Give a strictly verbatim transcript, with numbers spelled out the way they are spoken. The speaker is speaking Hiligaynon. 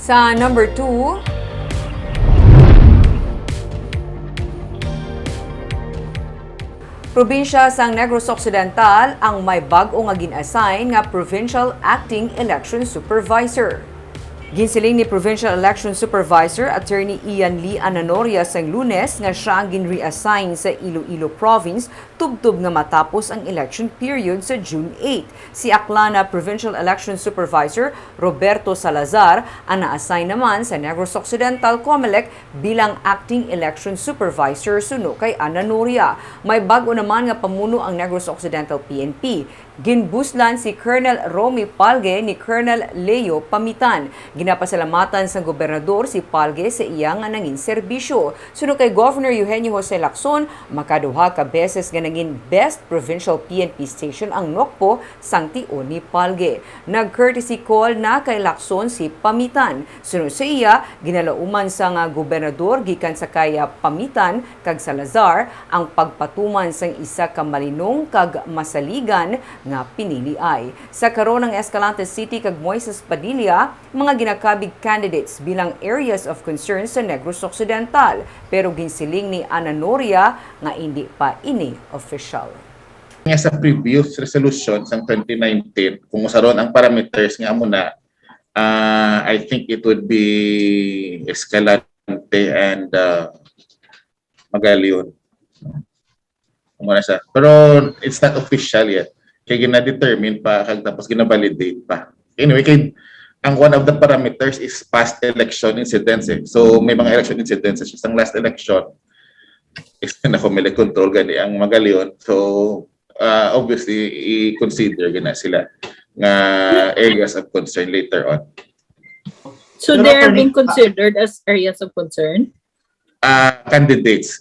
Sa number two, probinsya sang Negros Occidental ang may bag-o nga gin-assign nga Provincial Acting Election Supervisor. Ginsiling ni Provincial Election Supervisor Attorney Ian Lee Ananoria sang Lunes nga siya ang gin-reassign sa Iloilo Province tubtob nga matapos ang election period sa June eight. Si Aklana Provincial Election Supervisor Roberto Salazar ang na-assign naman sa Negros Occidental Comelec bilang Acting Election Supervisor suno kay Ananoria. May bag-o naman nga pamuno ang Negros Occidental P N P. Ginbuslan si Colonel Romy Palge ni Colonel Leo Pamitan. Ginapasalamatan sang gobernador si Palge sa iya nga nangin serbisyo. Suno kay Governor Eugenio Jose Lacson, makaduha ka beses nga nangin Best Provincial P N P Station ang Nocpo sang tion ni Palge. Nag-courtesy call na kay Lacson si Pamitan. Suno sa iya, ginalauman sang gobernador gikan sa kay Pamitan kag Salazar ang pagpatuman sang isa ka malinong kag masaligan nga piniliay. Sa karon, ang Escalante City kag Moises Padilla mga ginakabig candidates bilang areas of concern sa Negros Occidental, pero ginsiling ni Ananoria nga indi pa ini official. Nga sa previous resolution sang twenty nineteen, kung usaron ang parameters nga amo na, ah, I think it would be Escalante and, ah, Magalion. Amo na siya. Pero it's not official yet. Kay gina-determine pa, kag tapos gina-validate pa. Anyway, kay ang one of the parameters is past election incidents eh. So may mga election incidents siya. Sang last election, is na may control gani ang Magalion. So, ah, obviously, i-consider gina sila nga areas of concern later on. So Pero they are kung- being considered as areas of concern? Ah, candidates.